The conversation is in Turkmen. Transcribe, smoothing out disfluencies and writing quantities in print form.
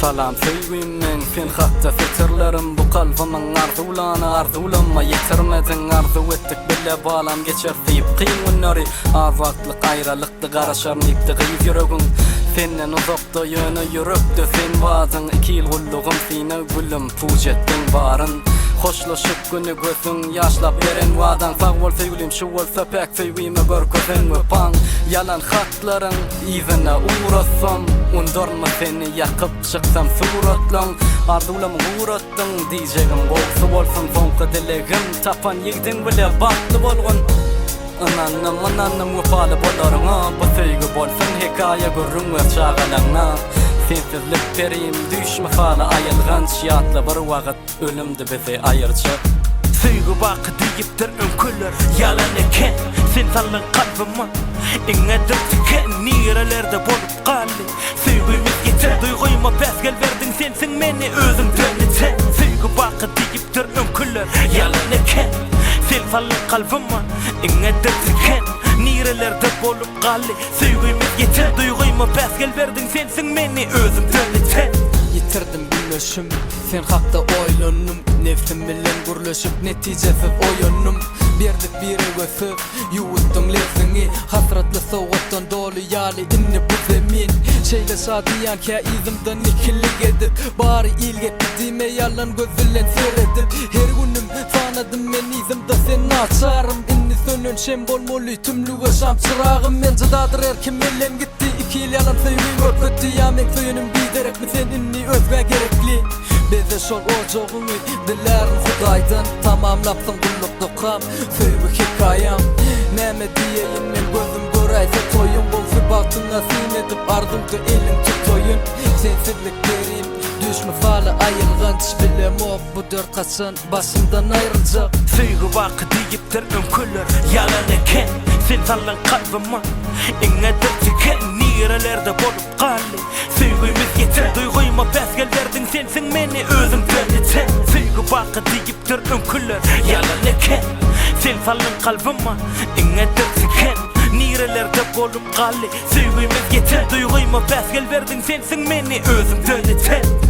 Salam söýgim meň sen hakda setirlerim bu kalbymyň arzuwlany arzuwlamma ýetirmediň arzuw etdik bile balam geçer diýip kyn günleri az wagtlyk aýralykdy garaşaryn diýipdi gyz ýüregiň senden uzakda ýöne ýürekde sen bardyň iki ýyl gullugym synag gülüm puç etdiň baryn hoşlaşyk güni gözüň ýaşlap beren wadaň sag bol söýgülim şu bolsa päk söýgime görkezen wepaň ýalan hatlaryň yzyna ugratsam undarmy seni ýakyp çyksam suratlaň arzuwlamy guratdyň diýjegim gowsy bolsun soňky dilegim tapan ýigdiň bile bagtly bolgun Ynandym ynandym wepaly bolaryňa bu söýgi bolsun hekaýa gürrüň ber çagalaňa Sensizlik perim düýş mysaly aýylganç ýatla bir wagyt Ölümdi bizi aýyrjak. Söýgi baky diýipdir öňküler Ýalan eken sen saldyň kalbyma Iňňedir tiken nirelerde bolup galdy Söýgimiz ýiten duýgyma päsgel berdiň sensiň meni özüňden iten Söýgi baky diýipdir öňküler Ýalan eken sen saldyň kalbyma Iňňedir tiken nirelerde bolup galdy Söýgimiz ýiten duýgyma päsgel berdiň sensiň meni özüňden iten. Ýitirdim güneşim. Sen hakda oýlandym, nebsim bilen gürleşip netijesiz oýandym. Berdik birege söz, ýuwutdyň lebziňi, Hasratly sowgatdan doly ýaly indi bu zemin. Şeýle şadyýan kä yzymdan ikilik edip, Bary il gepdi diýme ýalan göz bilen seredip. Her günüm sanadym men yzymda sen naçarym, Indi sönen şem bolmaly tümlüge şam çyragym. Men jydadyr erkim elden gitdi, Iki ýyl ýalan söýgi görkezdi ýa meň söýenim biderekmi sen indi özgä gerekli Beze şol ojagyňy dilärin Hudaýdan Tamamlapsyň gulluk dokam söýgi hekaýam Näme diýeýin men gözüm göräýse toýuň Gowsy bagtyňa syn edip arzuwda eliň tutaýyn Sensizlik perim düýş mysaly aýylganç Bilemok bu dert haçan başymdan aýryljak. Söýgi baky diýipdir öňküler Ýalan eken sen saldyň kalbyma Iňňedir tiken nirelerde bolup galdy Söýgimiz ýiten duýgyma päsgel berdiň sensiň meni özüňden iten Söýgi baky diýipdir öňküler Ýalan eken sen saldyň kalbyma Iňňedir tiken nirelerde bolup galdy Söýgimiz ýiten duýgyma päsgel berdiň sensiň meni özüňden iten.